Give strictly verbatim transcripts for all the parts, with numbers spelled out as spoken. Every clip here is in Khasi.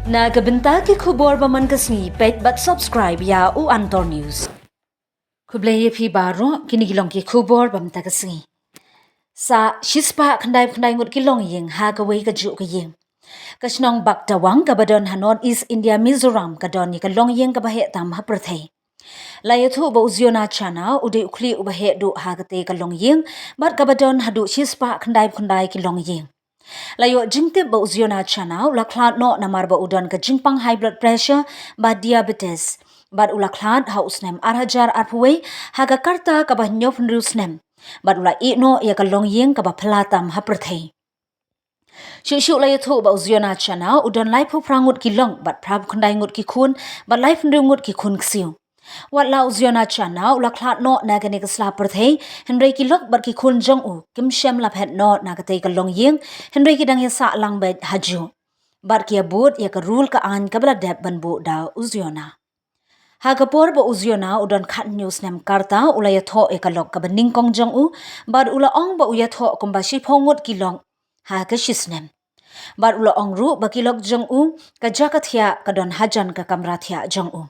Na ka bynta ki khubor ba man ka sngi, peit bad subscribe ïa u Antor News. Khublei ïa phi baroh, kine ki long ki khubor ba mynta ka sngi. Sa shispah khyndai phew khyndai ngut ki longïing ha kawei ka juh ka ïing. Ka shnong Baktawang kaba don ha North East India, Mizoram, ka don ïa ka longïing kaba heh tam ha pyrthei. La ïathuh ba u Ziona Chana u dei u khlieh uba heh duh ha katei ka longïing, bad kaba don haduh shispah khyndai phew khyndai ki longïing. La ïoh jingtip ba u Ziona Chana u la khlad noh namar ba u don ka jingpang high blood pressure bad diabetes. Bad u la khlad ha u snem ar hajar arphew wei ha ka rta kaba hynñiew phew hynriew snem. Bad u la ïeh noh ïa ka longïing kaba phylla tam ha pyrthei. Shuh shuh la ïathuh ba u Ziona Chana u don laiphew phra ngut ki long bad phra phew khyndai ngut ki khun bad laiphew hynriew ngut ki khun ksiew. Wat la u Ziona Chana u la khlad noh na kane ka sla pyrthei, hynrei ki lok bad ki khun jong u kim shym la phet noh na katei ka longïing, hynrei ki dang ïasah lang beit ha juh. Bad ki ïa bud ïa ka rul ka aiñ kaba la dep ban buh da u Ziona. Ha ka por ba u Ziona u don khathynñiew snem ka rta u la ïathoh ïa ka lok kaba nyngkong jong u, bad u la ong ba u ïathoh kumba shiphew ngut ki lok ha ka shi snem. Bad u la ong ruh ba ki lok jong u, ka jaka thiah ka don hajan ka kamra thiah jong u.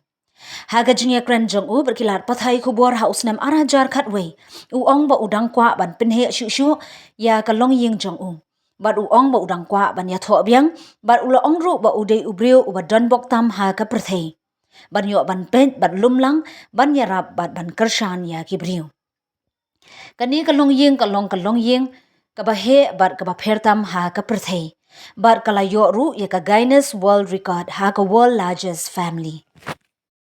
Ha ka jingïakren jong u bad ki lad pathai khubor ha u snem ar hajar khatwei, u ong ba u dang kwah ban pynheh shuh shuh ïa ka longïing jong u. Bad u ong ba u dang kwah ban ïathoh biang, bad u la ong ruh ba u dei u briew uba don bok tam ha ka pyrthei. Ban ïoh ban peit bad lum lang, ban ïarap bad ban kyrshan ïa ki briew. Kane ka longïing ka long ka longïing kaba heh bad kaba pher tam ha ka pyrthei. Bad ka la ïoh ruh ïa ka Guinness World Record ha ka World Largest Family.